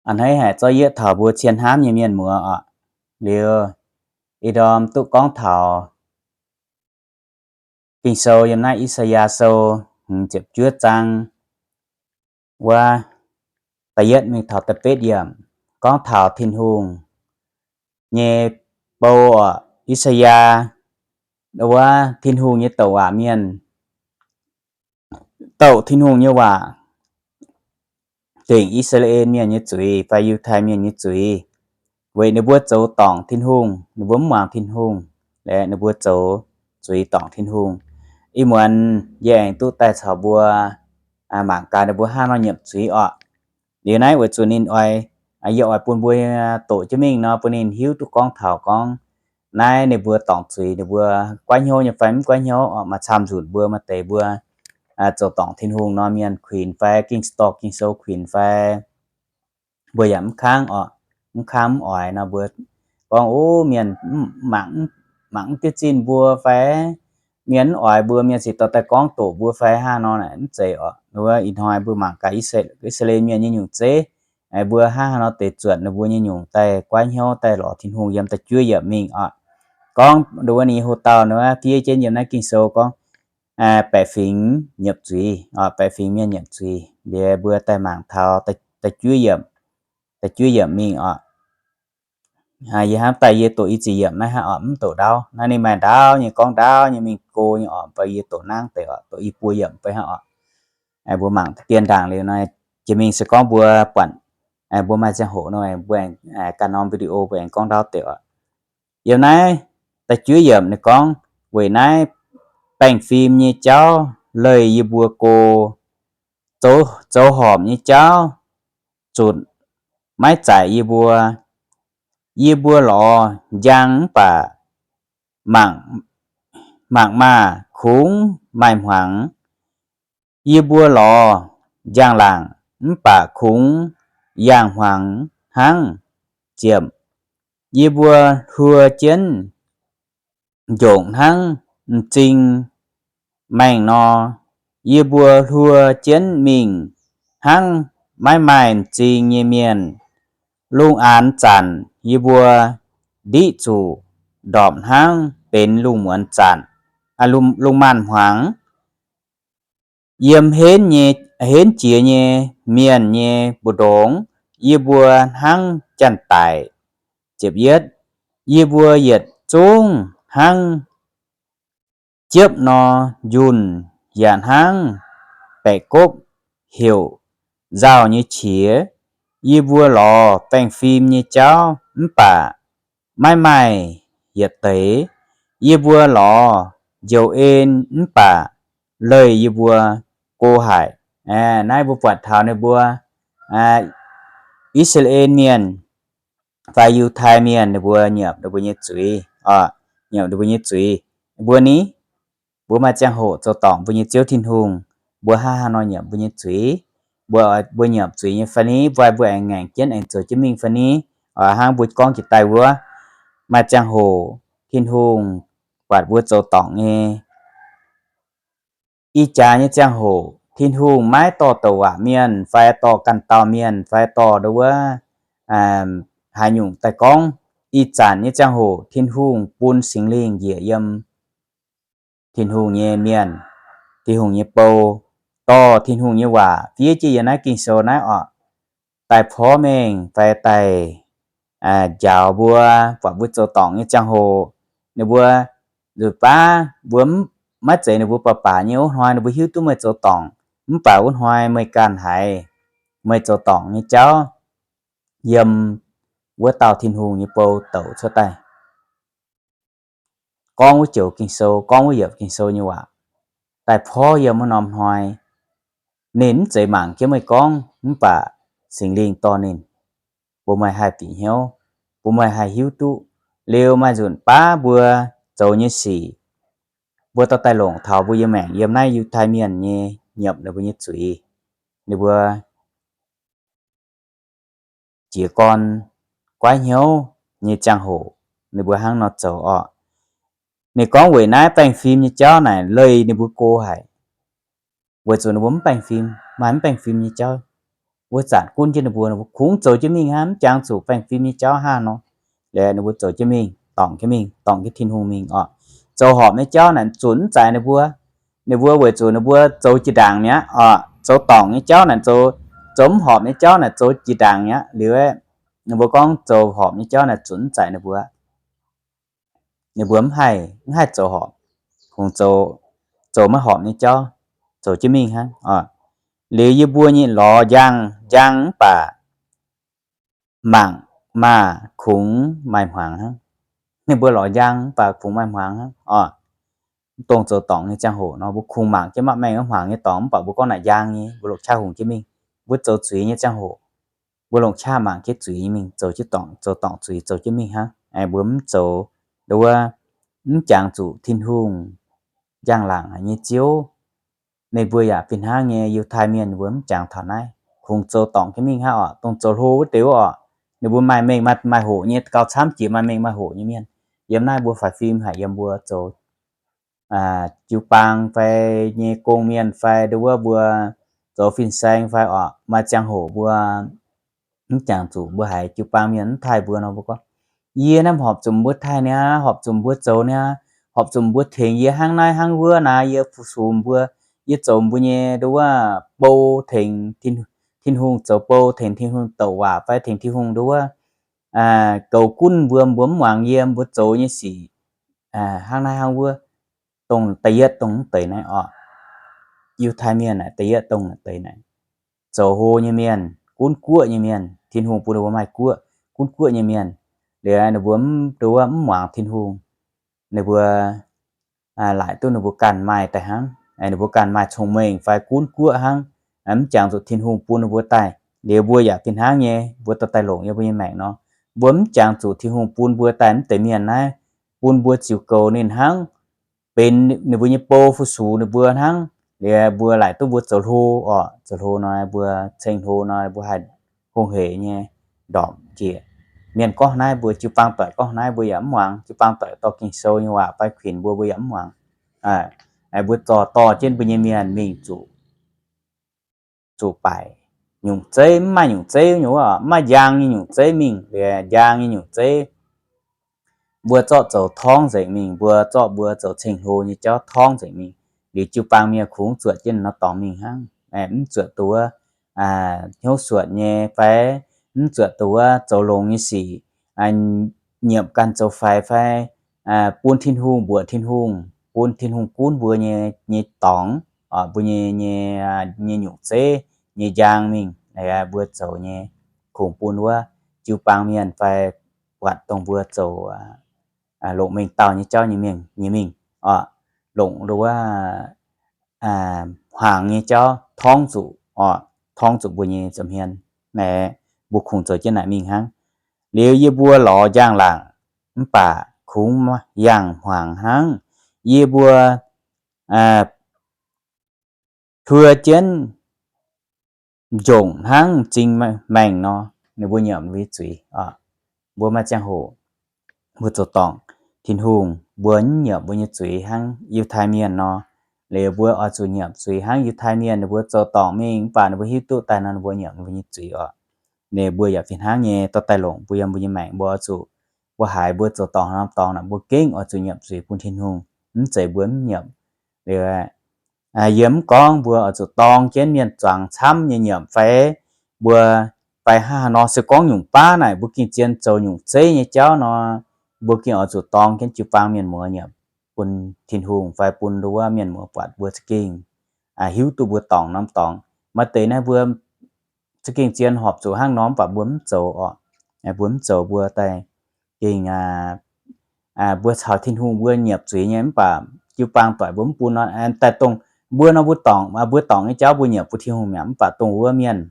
A'hneiv haic zorqv yieqv taux mbuo cien hnamv nyei mienh muoz oc. Liuz, ih ndorm duqv gorngv taux Ging-Sou yiem naaiv I^saa^yaa Sou hmz ziepc juov zaang wuov da'yietv mingh taux da'betv yiemc, gorngv taux Tin-Hungh nyei bou oc. I^saa^yaa wuov Tin-Hungh nyei douc waac mienh, douc Tin-Hungh nyei waac, dengc I^saa^laa^en mienh nyei zuiz fai Yiutai mienh nyei zuiz, weic ninh mbuo zoux dorngc Tin-Hungh, ninh mbuo mv muangx Tin-Hungh, aeqv, ninh mbuo zoux zuiz dorngc Tin-Hungh. Ih muonz yie aengx duqv daaih caux mbuo mangc gaax ninh mbuo hnangv nor nyiemc zuiz oc. Liuz naaiv weic zuqc ninh oix, yie oix bun mbuo doqc jienv mingh nor, bun ninh hiuv duqv gorngv taux gorngv naaiv ninh mbuo dorngc zuiz, ninh mbuo goiv hnyouv nyei fai mv goiv hnyouv oc. Maaih camv nzunc mbuo maaih deix mbuo zoux dorngc Tin-Hungh nor, mienh kuinx fai Ging-Dorngh Ging-Sou kuinx fai mbuo yaac mv kangv oc, mv kangv mv oix nor, mbuo gorngv, O, mienh mangc mv diuh zinh mbuo fai mienh mv oix mbuo, mienh ziouc dorh daaih gorngv doqc mbuo fai hnangv nor, naaic mv zeiz oc. Wuov ih hnoi mbuo mangc gaax I^saa^laa^en mienh nyei nyungc zeiv, mbuo hnangv haaix nor deix zuotc ninh mbuo nyei nyungc daaih goiv hnyouv daaih lorz Tin-Hungh yiem da'juov yiemc mingh oc. Gorngv wuov ninh nyei hoc-dauh wuov fiev jienv yiem naaiv Ging-Sou gorngv, baeqc fingx nyiemc zuiz, baeqc fingx mienh nyiemc zuiz. Liuz mbuo daaih mangc taux da'juov yiemc, da'juov yiemc mingh oc. Yie hnamv daaih yie doqc i ziepc yiemc naaiv hnangv oc, mv doqc ndaauv. Naaiv ninh maaih ndaauv nyei, gorngv ndaauv nyei mingh go nyei oc, mv baac yie doqc nangv deix oc, doqc i buo yiemc fai hnangv oc. Mbuo mangc dien ndaangc liuz nor, jiex mingh se gorngv mbuo buatc, mbuo maaih ziangh hoc nor, mbuo aengx ganh norm video mbuo aengx gorngv ndaauv deix oc. Yiem naaiv da'juov yiemc ninh gorngv, Weic naaiv baengh fim nyei jauv leih yie mbuo go, zoux, zoux horpc nyei jauv zutc maiv zaic yie mbuo. Yie mbuo lorz njang mv baac mangc, mangc maah! Kungx maaih hmuangx. Yie mbuo lorz njang-laangc mv baac kungx yangh hmuangx hnangv. Ziemc, yie mbuo hluo jienv njongc hnangv m'zing maengh nor, yie mbuo hluo jienv mingh hnangv maiv maaih m'zing nyei mienh. Lungh aanx zanc yie mbuo ndiqv zuqc ndorpc hnangv benx lungh muonz zanc, lungh, lungh maanz hmuangx. Yiem henv nyei, henv jiex nyei mienh nyei mbu'ndongx, yie mbuo hnangv janx-daic. Ziepc yietv, yie mbuo yietc zungv hnangv jiepv nor njunh, yaac hnangv baeqc gopv heuc nzauh nyei qiex. Yie mbuo lorz baengh fim nyei jauv mv baac maiv maaih yietc deix. Yie mbuo lorz njoux en mv baac leih yie mbuo go haic. Naaiv mbuo buatc taux ninh mbuo I^saa^laa^en mienh fai Yiutai mienh ninh mbuo nyiemc ninh mbuo nyei zuiz, nyiemc ninh mbuo nyei zuiz. Mbuo ni, mbuo maaih ziangh hoc zoux dorngc mbuo nyei Ziouv Tin-Hungh, mbuo hnangv haaix nor nyiemc mbuo nyei zuiz? Mbuo, mbuo nyiemc zuiz nyei fai ni? Mbuo, mbuo aengx ngaengc jienv aengx zoux jienv mingh fai ni? Hnangv mbuo gorngv jiex daaih wuov, maaih ziangh hoc Tin-Hungh buatc mbuo zoux dorngc nyei. Ih jaax nyei ziangh hoc Tin-Hungh maiv dorh douc waac mienh fai dorh ganh dauh mienh fai dorh ndo wuov haaix nyungc daaih gorngv. Ih zanc nyei ziangh hoc Tin-Hungh bun Singx Lingh njiec yiem Tin-Hungh nyei mienh, Tin-Hungh nyei bou, dorh Tin-Hungh nyei waac fiev jienv yiem naaiv Ging-Sou naaiv oc, daaih porv mengh fai daaih njaaux mbuo, buatc mbuo zoux dorngc nyei ziangh hoc. Ninh mbuo nzunc baav mbuo maiv zeiz ninh mbuo baac baac nyei wuov hnoi ninh mbuo hiuv duqv meih zoux dorngc, mv baac wuov hnoi meih ganh haiz meih zoux dorngc nyei jauv yiem wuov dauh Tin-Hungh nyei bou douc cuotv daaih. Gorngv wuov joux Ging-Sou, gorngv wuov yiemc Ging-Sou nyei waac daaih porv yiem wuov norm hnoi. Ninh mv zeiz mangc jienv meih gorngv, mv baac Singx Lingh dorh ninh bun meih haih bieqc hnyouv, bun meih haih hiuv duqv. Liuz maaih nzunc baav mbuo zoux nyei sic, mbuo dorh daaih longc taux mbuo yiem maengc yiem naaiv Yiutai Mienh nyei nyiemc ninh mbuo nyei zuiz, ninh mbuo jiez gorn goiv hnyouv nyei ziangh hoc, ninh mbuo hnangv nor zoux oc. Ninh gorngv weic naaiv baengh fim nyei jauv naaic leih ninh mbuo go haic, weic zuqc ninh mbuo mv baengh fim, maaih mv baengh fim nyei jauv. wuov zanc gunv jienv ninh mbuo, ninh mbuo kungx zoux jienv mingh hnangv, mv jangx zuqc baengh fim nyei jauv hnangv nor. Liuz ninh mbuo zoux jienv mingh, dorngc jienv mingh, dorngc jienv Tin-Hungh mingh orqc. Zoux horpc nyei jauv naaic zunc mv zaic ninh mbuo. Ninh mbuo weic zuqc ninh mbuo zoux jiex ndaangc mi'aqv orqc. Zoux dorngc nyei jauv naaic zoux, zoux mv horpc nyei jauv naaic zoux jiex ndaangc mi'aqv. Liuz ninh mbuo gorngv zoux horpc nyei jauv naaic zunc mv zaic ninh mbuo. Ninh mbuo mv haih, mv haih zoux horpc, kungx zoux, zoux maiv horpc nyei jauv, zoux jienv mingh hnangv orqc. Liuz yie mbuo nyei lorz njang njang mv baac mangc maah kungx maaih hmuangx hnangv. Ninh mbuo lorz njang mv baac kungx maaih hmuangx hnangv orqc. Mv dongh zoux dorngc nyei ziangh hoc nor, mbuo kungx mangc jienv maiv maengh maiv hmuangx nyei dorngx mv baac mbuo gorngv naaic njang nyei, mbuo longc qaqv hungx jienv mingh. Mbuo zoux zuiz nyei ziangh hoc, mbuo longc qaqv mangc jienv zuiz nyei mingh, zoux jienv dorngc, zoux dorngc zuiz zoux jienv mingh hnangv. Mbuo mv zoux, nduov, mv jangx zuqc Tin-Hungh njang-laangc nyei Ziouv. Ninh mbuo yaac fih hnangv nyei, Yiutai Mienh mbuo mv jangx taux naaiv, kungx zoux dorngc jienv mingh hnangv orqc. Dongh zoux hlo wuov deix wuov orqc, ninh mbuo maaih mengh maaih hoqc nyei, gauh camv jiex maaih mengh maaih hoqc nyei mienh. Yiem naaiv mbuo faix fim haic, yiem mbuo zoux jiu-baang fai nyei gong mienh fai nduov, mbuo zoux fin-saeng fai orqc, maaih ziangh hoc mbuo mv jangx zuqc mbuo haiz jiu-baang mienh mv taaih mbuo nor, mbuo gorngv, yie naaiv horpc zuqc mbuo taaih niaa, horpc zuqc mbuo zoux niaa, horpc zuqc mbuo tengx yie hnangv naaiv hnangv wuov naaic, yie fu-sux mbuo, yie zoux mbuo nyei nduov bou tengx Tin-Hungh, zoux bou tengx Tin-Hungh douc waac fai tengx Tin-Hungh nduov goux gunv mbuo, mbuo mv muangx yie, mbuo zoux nyei sic hnangv naaiv hnangv wuov. Dongh da'yietv dongh mv deix naaiv orqc. Yiutai Mienh naaic da'yietv dongh naaic deix naaic, zoux hlo nyei mienh, gunv guoqv nyei mienh, Tin-Hungh bun ninh mbuo maaih guoqv, gunv guoqv nyei mienh. Liuz ninh mbuo mv, nduov mv muangx Tin-Hungh, ninh mbuo laaic duqv ninh mbuo ganh maaih daaih hnangv. Ninh mbuo ganh maaih cong-mengh fai gunv guoqv hnangv, mv jangx zuqc Tin-Hungh bun ninh mbuo daaih. Liuz mbuo yaac fih hnangv nyei, mbuo dorh daaih longc yiem mbuo nyei maengc nor, mbuo mv jangx zuqc Tin-Hungh bun mbuo daaih mv deix mienh naaiv, bun mbuo ziux goux ninh hnangv, benx ninh mbuo nyei bou fu-sux ninh mbuo hnangv. Liuz mbuo laaic duqv mbuo zoux hlo orqc, zoux hlo nor, mbuo ceng hlo nor, mbuo haih hungh heic nyei ndorpc njiec. Mienh gorngv naaiv, mbuo jiu-baang doic gorngv naaiv mbuo yaac mv muangx, jiu-baang doic dorh Ging-Sou nyei waac fai kuinx mbuo, mbuo yaac mv muangx. Mbuo zorc dorh jienv mbuo nyei mienh mingh zuqc, zuqc baaic nyungc zeiv, mv maaih nyungc zeiv nyei wuov, mv maaih njang nyei nyungc zeiv mingh, liuz njang nyei nyungc zeiv mbuo zorqv zoux torngv nzengc mingh, mbuo zorqv mbuo zoux ceng-hlo nyei jauv torngv nzengc mingh. Liuz jiu-baang mienh kungx zuotc jienv nor dorngx mingh hnangv, mv zuotc duqv wuov hnyouv suotc nyei fai mv zuotc duqv wuov zoux longx nyei sic, nyiemc ganh zoux faix fai bun Tin-Hungh, mbuoqc Tin-Hungh, bun Tin-Hungh gunv mbuo nyei, nyei dorngx, mbuo nyei, nyei, nyei nyungc zeiv, nyei njang mingh, mbuo zoux nyei, kungx bun wuov jiu-baang mienh fai buatc dongh mbuo zoux longc mengh dauh nyei jauv nyei mienh nyei mingh, longc wuov hmuangx nyei jauv torngv zuqc, torngv zuqc mbuo nyei nza'hmien. Naaic mbuo kungx zoux jienv naaic mingh hnangv. Liuz yie mbuo lorz njang-laangc mv baac kungx yangh hmuangx hnangv. Yie mbuo hluo jienv njongc hnangv m'zing maengh nor, ninh mbuo nyiemc mbuo nyei zuiz. Mbuo maaih ziangh hoc mbuo zoux dorngc Tin-Hungh, mbuo mv nyiemc mbuo nyei zuiz hnangv Yiutai Mienh nor. Liuz mbuo oix zuqc nyiemc zuiz hnangv Yiutai Mienh, ninh mbuo zoux dorngc mingh mv baac ninh mbuo hiuv duqv daaih nor ninh mbuo nyiemc mbuo nyei zuiz orqc. Ninh mbuo yaac fih hnangv nyei dorh daaih longc mbuo yiem mbuo nyei maengc, mbuo oix zuqc, mbuo haiz mbuo zoux dorngc norm dorngx naaic, mbuo gengh oix zuqc nyiemc zuiz bun Tin-Hungh, mv zeiz mbuo mv nyiemc. Liuz yie mv gorngv mbuo oix zuqc dorng jienv mienh zuangx camv nyei nyiemc fai mbuo fai hnangv haaix nor, se gorngv nyungc baav naaic mbuo gengh zien zoux nyungc zeiv nyei jauv nor, mbuo gengh oix zuqc dorng jienv jiu-baang mienh muoz nyiemc bun Tin-Hungh fai bun nduov mienh muoz buatc mbuo za'gengh hiuv duqv mbuo dorngc norm dorngx. Maaih deix naaiv mbuo za'gengh zien horpc zuqc hnangv nor mv baac mbuo mv zoux orqc. Mbuo mv zoux, mbuo daaih gengh mbuo caux Tin-Hungh mbuo nyiemc zuiz nyei mv baac jiu-baang doic mbuo mv bun nor, daaih dongh mbuo nor mbuo dorngc, mbuo dorngc nyei jauv mbuo nyiemc bun Tin-Hungh mi'aqv. Mv baac dongh wuov mienh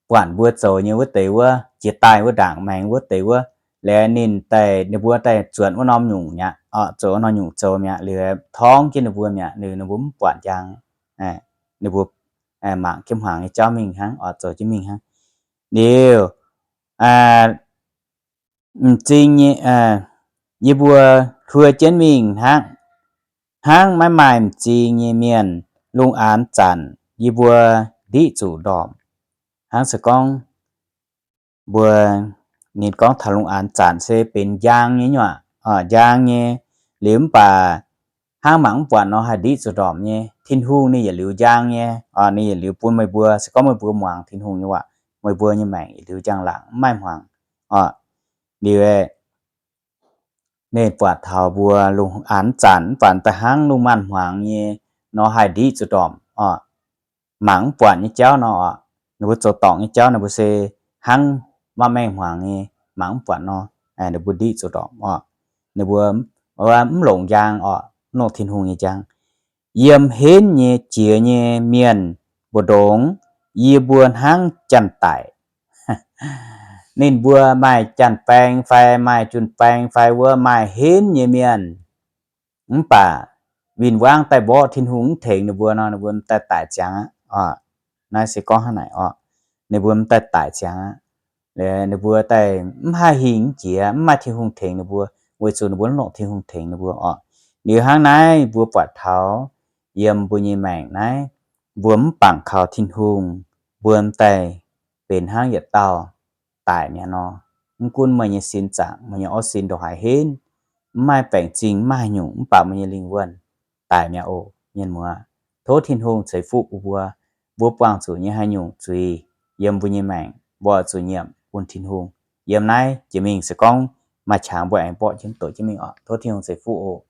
buatc mbuo zoux nyei wuov deix wuov, jiex daaih wuov ndaangc maengx wuov deix wuov, liuz ninh daaih, ninh mbuo daaih zuonc wuov norm nyungc mi'aqv, zuonc wuov norm nyungc zoux mi'aqv. Liuz torngv jienv ninh mbuo mi'aqv, ninh mbuo mv buatc njang, ninh mbuo mangc jienv hmuangx nyei jauv mingh hnangv, oix zoux jienv mingh hnangv. Liuz m'zing nyei, yie mbuo hluo jienv mingh hnangv, hnangv maiv maaih m'zing nyei mienh. Lungh aanx zanc yie mbuo ndiqv zuqc ndorpc. Hnangv se gorngv mbuo, ninh gorngv taux lungh aanx zanc se benx njang nyei nyuoqc, njang nyei. Liuz mv baac hnangv mangc mv buatc nor haih ndiqv zuqc ndorpc nyei. Tin-Hungh ninh yietc liuz njang nyei, ninh yietc liuz bun meih mbuo, se gorngv meih mbuo muangx Tin-Hungh nyei waac, meih mbuo nyei maengc yietc liuz njang-laangc, mv maaih hmuangx. Liuz ninh buatc taux mbuo lungh aanx zanc mv baac da'hnangv lungh maanz-hmuangx nyei nor haih ndiqv zuqc ndorpc oc. Mangc mv buatc nyei jauv nor oc, ninh mbuo zoux dorngc nyei jauv ninh mbuo se hnangv maiv maaih hmuangx nyei, mangc mv buatc nor, ninh mbuo ndiqv zuqc ndorpc oc. Ninh mbuo mv longc njang oc, mv longc Tin-Hungh nyei njang. Yiem henv nyei jiex nyei mienh mbu'ndongx, yie mbuo hnangv janx-daic. Ninh mbuo maaih janx-baeng fai maaih jun-baeng fai wuov maaih henv nyei mienh, mv baac win-wangv daaih mborqv Tin-Hungh mv tengx ninh mbuo nor, ninh mbuo m'daaih daic ziangx aqv oc. Naaiv se gorngv hnangv naaic oc. Ninh mbuo m'daaih daic ziangx aqv. Ninh mbuo daaih mv haih hingh mv jiex, mv maaih Tin-Hungh tengx ninh mbuo, weic zuqc ninh mbuo mv longc Tin-Hungh tengx ninh mbuo oc. Liuz hnangv naaiv mbuo buatc taux yiem mbuo nyei maengc naaiv, mbuo mv bangc kaux Tin-Hungh, mbuo m'daaih benx hnangv yietc dauh daic mi'aqv nor. Mv gunv meih nyei sin zaangc, meih nyei orv sin ndongc haaix henv, mv maaih baengc zingh, mv maaih haaix nyungc, mv baac meih nyei lingh wuonh daic mi'aqv oc, mienh muoz. Tov Tin-Hungh ceix fuqv bun mbuo, mbuo buangh zuqc nyei haaix nyungc zuiz yiem mbuo nyei maengc, mbuo oix zuqc nyiemc bun Tin-Hungh. Yiem naaiv jiex mingh se gorngv maaih qangx mbuo aengx mborqv jienv doqc jienv mingh oc. Tov Tin-Hungh ceix fuqv oc.